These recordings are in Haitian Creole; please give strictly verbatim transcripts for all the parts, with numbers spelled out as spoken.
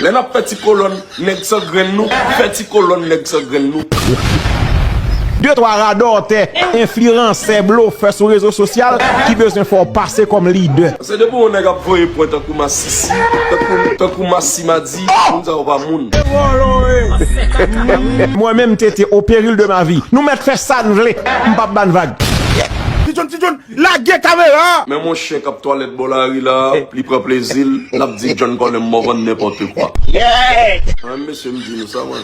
Lè n ap fè ti kolòn nèg san grenn nou, fè ti kolòn nèg san grenn nou. De twa radòtè, enfliransè, blofè sou rezo sosyal ki bezwen fè w pase kòm lidè. Se depi yon nèg ap voye pwen tankou masisi, tankou, tankou masimadi, moun sa yo pa moun. Mwen menm, Tete, au péril de ma vie, nou mèt fè sa n vle, m p ap ba n vag. Ti John, Ti John, lage kamera! Men yon chen k ap twalèt bò lari la, li pran plezi l, l ap di John Colem Morvan nenpòt kwa. Mwen menm, mesye, m di nou sa, mwen.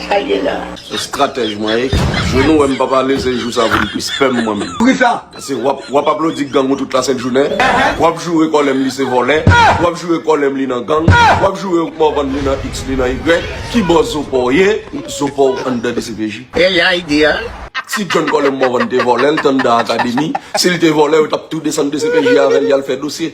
Sa l ye la? Se stratèj mwen ye. Jou nou wè m pa pale, se jou sa pou m plis pè m mwen menm. Poukisa? Paske w ap, w ap aplodi gang ou tout lasent jounen. W ap joure Colem li se vòlè. W ap joure Colem li nan gang. W ap joure Morvan li nan X, li nan Y. Ki bò zo pa w ye? Zo pa w anndan D C P J. E la ide a. Si John Colem Morvan te vòlè, l t anndan akademi. Si l te vòlè, yo t ap tou desann D C P J avè l, y al fè dosye.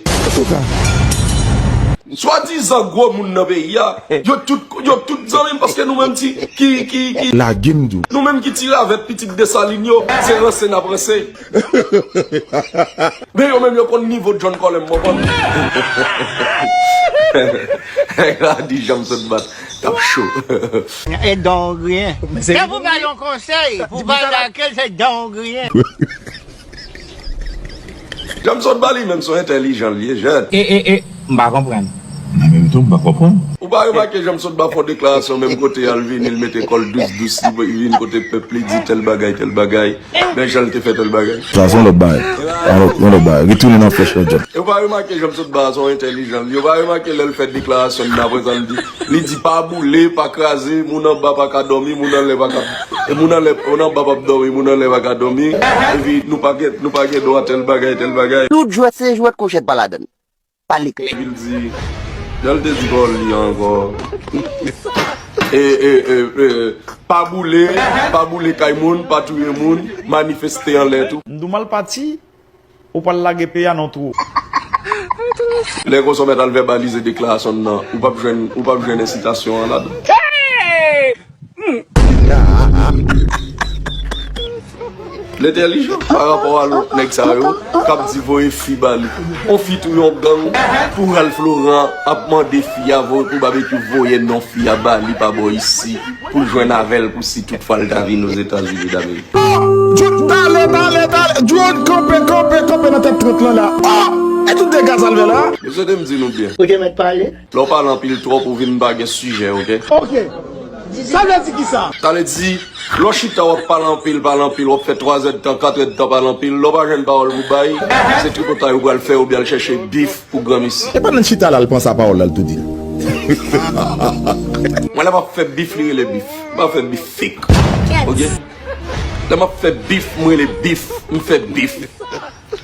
Swadizan gwo moun nan peyi a, yo tout, yo tout zanmi m, paske nou menm ti, ki, ki, ki, lage m di w. Nou menm ki ti ravèt pitit Desalin yo, se ranse n ap ranse. Men yo menm yo konn nivo John Colem Morvan. Nèg la di jan m sot bat, t ap cho. E don griyen. Se pou ba l yon konsèy, pou ba l lake l, se don griyen. Jan m sot ba li menm, se yon entèlijan l ye, jèn. E, e, e, m pa konprann. Mwen menm tou, m pa konprann. Ou pa remake jan m sot ba fè yon deklarasyon menm kote a, l vini, l mete kò l dous dous, li vin kote pèp, li di tèl bagay, tèl bagay. Men jan l te fè tèl bagay. Sa se yon lòt bagay. Yon lòt, yon lòt bagay. Retounen nan flèch la, John. Yo pa remake jan m sot ba a, se yon entèlijan l ye. Yo pa remake lè l fè deklarasyon l nan, apre sa l di, li di pa boule, pa kraze, moun anba pa ka dòmi, moun anlè pa ka, e moun anlè, moun anba p ap dòmi, moun anlè pa ka dòmi. Epi nou pa gen, nou pa gen dwa tèl bagay, tèl bagay. Tout jwèt se jwèt, kouchèt pa ladann. Pale klè. Epi l di, jan l te di pawòl li an ankò. E, e, e, e, pa boule, pa boule kay moun, pa touye moun, manifeste anlè tou. M di w mal pati, ou pral lage peyi a nan twou. Lè konsa w mèt al vèbalize deklarasyon n nan, ou p ap jwenn, ou p ap jwenn ensitasyon an ladan. L entèlijan pa rapò a lòt nèg sa yo k ap di voye fi ba li. On fi touye yon gang pou Ralph Laurent ap mande fi a voye pou Babekyou voye non fi a ba li pa bò isi pou l jwenn avè l pou si tout fwa l ta vin Ozetazini Damerik. Oh! John, tale, tale, tale. John, kanpe, kanpe, kanpe nan tèt trant lan la. Oh! E tout dega sa l fè la? Mesye, te m di nou byen. Ou te mèt pale. Lè w pale anpil twòp, ou vin pa gen sijè, oke? Oke. Sa vle di kisa? Sa vle di, lè w chita, w ap pale anpil, pale anpil, w ap fè twa zèdtan, kat èdtan pale anpil, lè w pa jwenn pawòl pou bay, se tripotay ou pral fè oubyen al chèche bif pou granmesi. E pandan l chita la, l panse a pawòl la, l tou di l. Mwen, lè m ap fè bif, li rele bif. M pa fè bif fake. Oke? Lè m ap fè bif, m rele bif. M fè bif.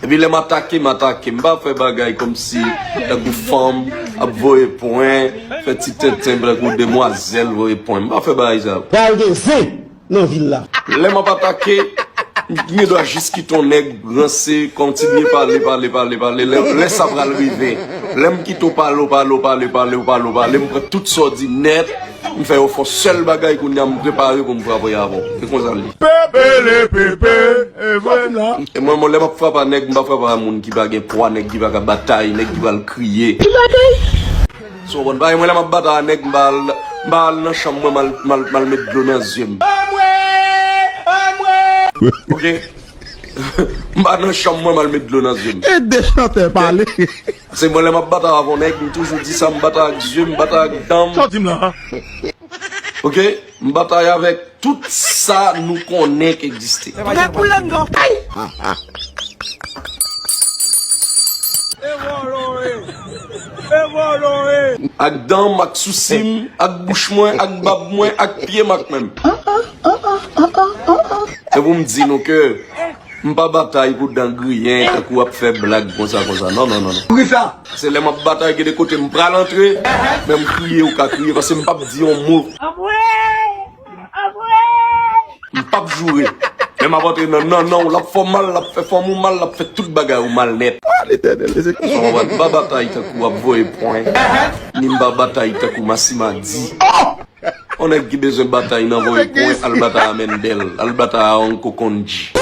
Epi lè m atake, m atake. M pa fè bagay kòmsi tankou fanm ap voye pwen, fè ti tenten tankou demwazèl voye pwen. M pa fè bagay sa yo. Pral gen zen nan vil la. Lè m ap atake, m gen dwa jis kite yon nèg ranse, kontinye pale, pale, pale, pale. Lè, lè sa pral rive. Lè m kite w pale, w pale, w pale, w pale, w pale, w pale, m pran tout sa w di nèt. M fè yo fè yon sèl bagay kounye a, m prepare pou m frape avè w. Se konsa l ye. Pepe le pepe, e vre. E mwen, mwen, lè m ap frape a nèg, m pa frape a moun ki pa gen pwa, nèg ki pa ka batay, nèg ki pral kriye. Ki batay? So w konprann? Paske mwen, lè m ap batay a nèg, m pa al, m pa al nan chanm mwen, m al, m al, m al met dlo nan zye m. Anmwe! Anmwe! Oke? M pa nan chanm mwen, m al met dlo nan zye m. E de chantè pale. Se mwen, lè m ap batay avè yon nèg, m toujou di sa, m batay ak zye m, m batay ak dan m. Sa w di m la, a? Oke? M batay avèk tout sa nou konnen k egziste. Bèk pou lang nan. E vòlò e. E vòlò e. Ak dan m, ak sousi m, ak bouch mwen, ak bab mwen, ak pye m, ak men m. Se pou m di nou ke m pa batay pou dan griyen, tankou w ap fè blag konsa, konsa. Non, non, non, non. Poukisa? Se lè m ap batay, gen de kote m pral antre, men m kriye, ou ka kriye, paske m p ap di yon mo. Anmwe! Anmwe! M p ap joure. Men m ap antre nan nannan w, l ap fè w mal, l ap fè fanmi w mal, l ap fè tout bagay ou mal nèt. A, Letènèl, e se... Ou konprann? M pa batay tankou w ap voye pwen, ni m pa batay tankou Masimadi. Yon nèg ki bezwen batay nan voye pwen, al batay a Mendel, al batay a Uncle Kondji.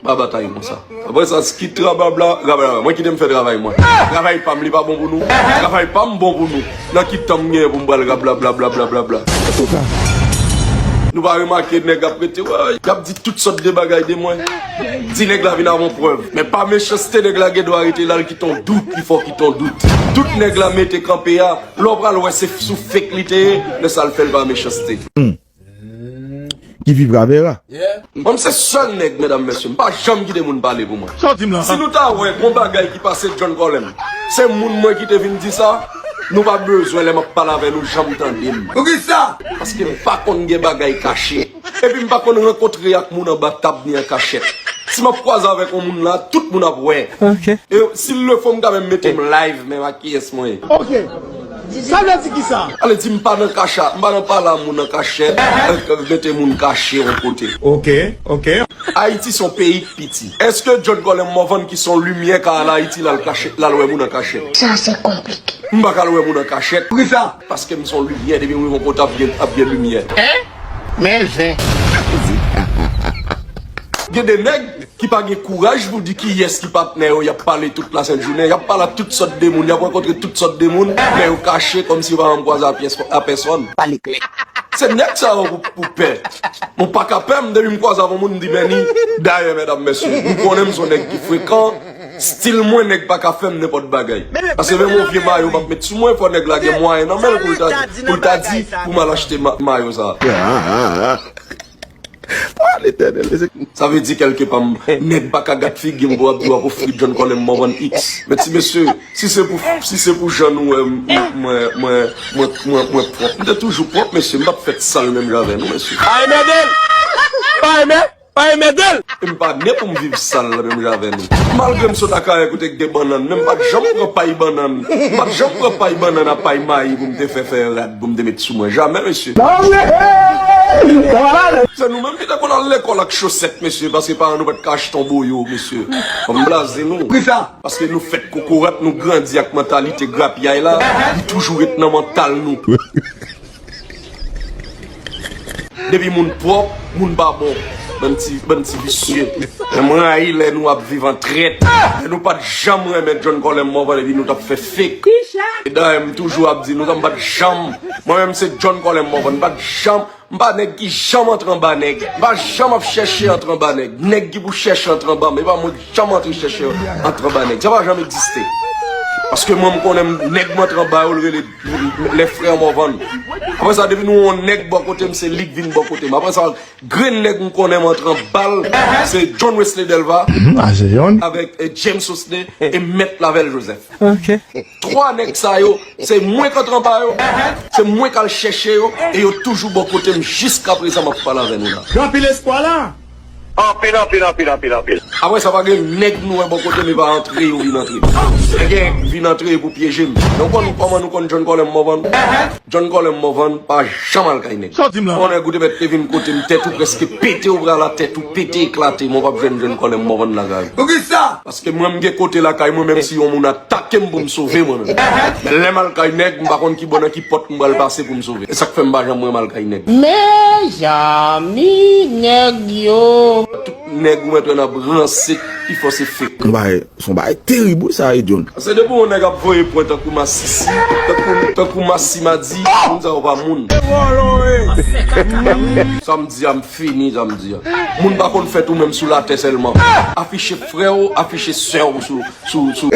Pa batay konsa. Apre sa, kit rablabla, rablabla. Mwen kite m fè travay mwen. Travay pa m, li pa bon pou nou. Travay pa m bon pou nou. Nan ki tan m genyen pou m pral rablabla, blablabla. Nou pa remake nèg ap rete, wè, y ap di tout sòt de bagay de mwen. Di nèg la vin avon prèv. Men pa mechanste, nèg la gen dwa rete la, l kite yon dout, li fè w kite yon dout. Tout nèg la mete kanpe a, lè w pral wè se sou fake li te ye, men sa l fè l pa mechanste. Ki vivra vera. Mwen, m se sèl nèg, medam, mesye, m pa janm kite moun pale pou mwen. Sa w di m la? Si nou ta wè gon bagay ki pase John Colem, se moun mwen ki te vin di sa, nou pa bezwen lè m ap pale avè nou, janm tande m. Poukisa? Paske m pa konn gen bagay kache. Epi m pa konn rankontre ak moun anba tab ni an kachèt. Si m ap kwaze avèk yon moun la, tout moun ap wè. Ok. E si l le fo, m ka menm mete m live, menm ak kiyès mwen ye. Ok. Sa vle di kisa? Ale di m pa nan kacha, m pa nan pale a moun an kachèt, mete moun kache yon kote. Ok, ok. Ayiti se yon peyi ki piti. Èske John Colem Morvan ki se yon limyè ka al Ayiti, l al kache, l al wè moun an kachèt? Sa se konplike. M pa ka al wè moun an kachèt. Poukisa? Paske m se yon limyè, depi m rive yon kote ap gen, ap gen limyè. Hein? Men zen. Gen de nèg ki pa gen kouraj pou di kiyès ki patnè yo, y ap pale tout lasent jounen, y ap pale a tout sòt de moun, y ap rankontre tout sòt de moun, men yo kache kòmsi yo pa janm kwaze a pyès, a pèsòn. Pale klè. Se nèg sa yo pou, pou pè. Mwen pa ka pè m, depi m kwaze avè yon moun, m di, men ni, dayè, medam, mesye, nou konnen m se yon nèg ki frekan, stil mwen, nèg pa ka fè m nenpòt bagay. Paske menm yon vye mayo m ap met sou mwen, fò nèg la gen mwayen nan men l pou l ta, pou l ta di, pou m al achte ma-, mayo sa. Ah, Letènèl, mesye. Sa vle di kèlkepa, m, nèg pa ka gad figi m pou ap di w ap ofri John Colem Morvan X. Men ti mesye, si se pou, si se pou jan nou wè m, mwen, mwen, mwen, mwen, mwen pwòp. M te toujou pwòp, mesye. M p ap fèt sal menm jan avè nou, mesye. Pa enmède l! Pa enmè-, pa enmède l! E m pa ne pou m viv sal menm jan avè nou. Malgre m sot Akayè kote k gen bannann, men m pa t janm pran pay bannann. M pa t janm pran pay bannann a pay mayi pou m te fè, fè rad pou m te met sou mwen. Jamè, mesye. Se nou menm ki te konn al lekòl ak chosèt, mesye, paske paran nou pa t ka achte yon boyo, mesye. Fò m blaze nou. Poukisa? Paske nou fèt kokorat, nou grandi ak mantalite grapyay la, li toujou ret nan mantal nou. Depi moun pwòp, moun pa bon. Bann ti, bann ti visye. Men mwen rayi lè nou ap viv an trèt. Lè nou pa t janm renmen John Colem Morvan epi nou t ap fè fake. E dayè, m toujou ap di nou sa, m pa t janm, mwen menm se John Colem Morvan, m pa t janm, m pa nèg ki janm antre anba nèg. M pa janm ap chèche antre anba nèg. Nèg ki pou chèche antre anba m, e pa mwen ki janm antre chèche antre anba nèg. Sa pa janm egziste. Paske mwen, m konnen m, nèg m antre anba yo, l rele les frères Morvan. Apre sa, depi nou wè yon nèg bò kote m, se li k vin bò kote m. Apre sa, grenn nèg m konnen m antre anba l, se John Wesley Delva, avèk, eh, James Osney e Mèt Lavelle Joseph. Ok. Twa nèg sa yo, se mwen k antre anba yo, se mwen k al chèche yo, e yo toujou bò kote m jiskaprezan m ap pale avè nou la. Gen anpil espwa la. Anpil, anpil, anpil, anpil, anpil. Apre sa, pa gen nèg nou wè bò kote m e pa antre yo vin antre. Nèg gen vin antre pou pyeje m. Nou konn kòman nou konn John Colem Morvan? John Colem Morvan pa janm al kay nèg. Sa w di m la? Yon nèg ou te mèt te vin kote m, tèt ou prèske pete, ou pral la tèt ou pete, eklate, men w p ap jwenn John Colem Morvan lakay ou. Poukisa? Paske mwen, m gen kote lakay mwen, menm si yon moun atake m pou m sove mwen menm. Men lè m al kay nèg, m pa konn ki bò nan ki pòt m pral pase pou m sove. E sa k fè m pa janm renmen al kay nèg. Mezanmi, nèg yo. Tout nèg ou mèt wè nan branse, pifò se fake. Yon bagay, se yon bagay terib, wi, sa, wi, John. Se depi yon nèg ap voye pwen tankou masisi, tankou, tankou masimadi, moun sa yo pa moun. Sa m di a, m fini, sa m di a. Moun pa konn fèt ou menm sou latè sèlman. Afiche frè w, afiche sè w sou, sou, sou.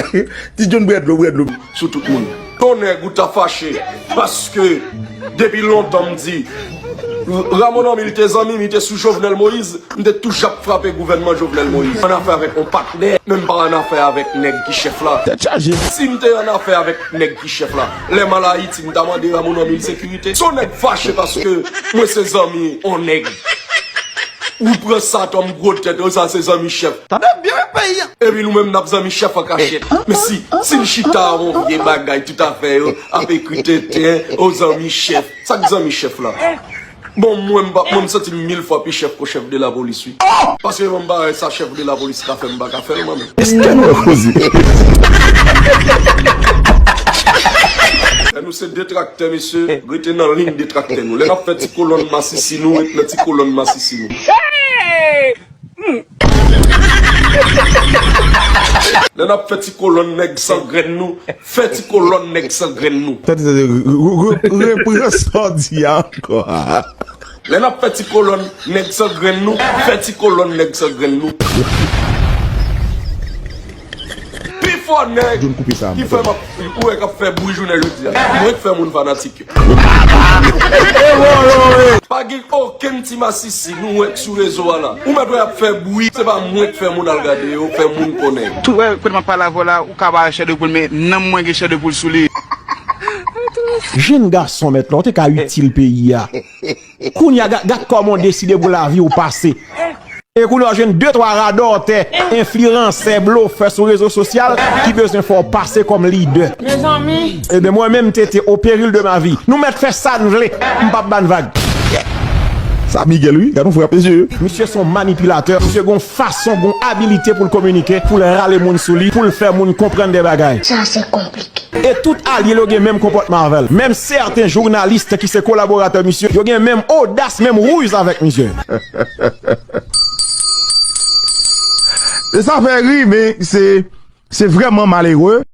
Ti John bwè dlo, bwè dlo. Sou tout moun. Tonnè, ou ta fache. Paske, depi lontan m di, Ramon Anmil te zanmi m, li te sou Jovenel Moïse, m te toujou ap frape gouvènman Jovenel Moïse. Annafè avèk yon patnè, men m pa annafè avèk nèg ki chèf la. Tèt chaje. Si m te annafè avèk nèg ki chèf la, lè m al Ayiti, m ta mande Ramon Anmil sekirite. Se yon nèg fache paske mwen se zanmi yon nèg. Ou pran sa kòm gwo tèt, ou sa se zanmi chèf. Tande byen, wi, peyi a. Epi nou menm n ap zanmi chèf an kachèt. Men si, si n chita avè yon vye bagay, tout afè yo ap ekri tenten, o zanmi chèf. Sa k zanmi chèf la? Bon, mwen, m pa, mwen, m santi m mil fwa pi chèf ke chèf de lapolis, wi. Paske mwen, m pa wè sa chèf de lapolis ka fè, m pa ka fè l, mwen menm. Èske nou wè koze? Lè nou se detraktè, mesye, rete nan liy detraktè nou. Lè n ap fè ti kolòn masisi nou, rete nan ti kolòn masisi nou. Lè n ap fè ti kolòn nèg san grenn nou, fè ti kolòn nèg san grenn nou. Tande, tande, re- re- re- repran sa w di a ankò. Lè n ap fè ti kolòn nèg san grenn nou, fè ti kolòn nèg san grenn nou. Pifò nèg ki fè m ap, ou wè k ap fè bri jounen jodi a, mwen k fè moun fanatik yo. Pa gen okenn ti masisi nou wè k sou rezo a la. Ou mèt wè y ap fè bri, se pa mwen k fè moun al gade yo, fè moun konnen yo. Tou wè, kote m ap pale avè w la, ou ka pa wè chè de poul, men nanm mwen gen chè de poul sou li. Jenn gason mèt la, ou te ka itil peyi a. Kounye a, gad, gad kòman w deside pou lavi w pase. E kounye a, w jwenn de twa radòtè, enfliyansè, blofè sou rezo sosyal ki bezwen fè w pase kòm lidè. Mezanmi. Ebyen, mwen menm, Tete, au péril de ma vie, nou mèt fè sa n vle, m p ap ba n vag. Sa Miguel, wi, gad yon frape zye. Misye se yon manipilatè, misye gon fason, gon abilite pou l kominike, pou l rale moun sou li, pou l fè moun konprann de bagay. Sa se konplike. E tout alye l yo gen menm konpòtman avè l. Menm sèten jounalis ki se kolaboratè misye, yo gen menm odas, menm riz avèk misye. E sa fè ri, men se, se vrèman malere.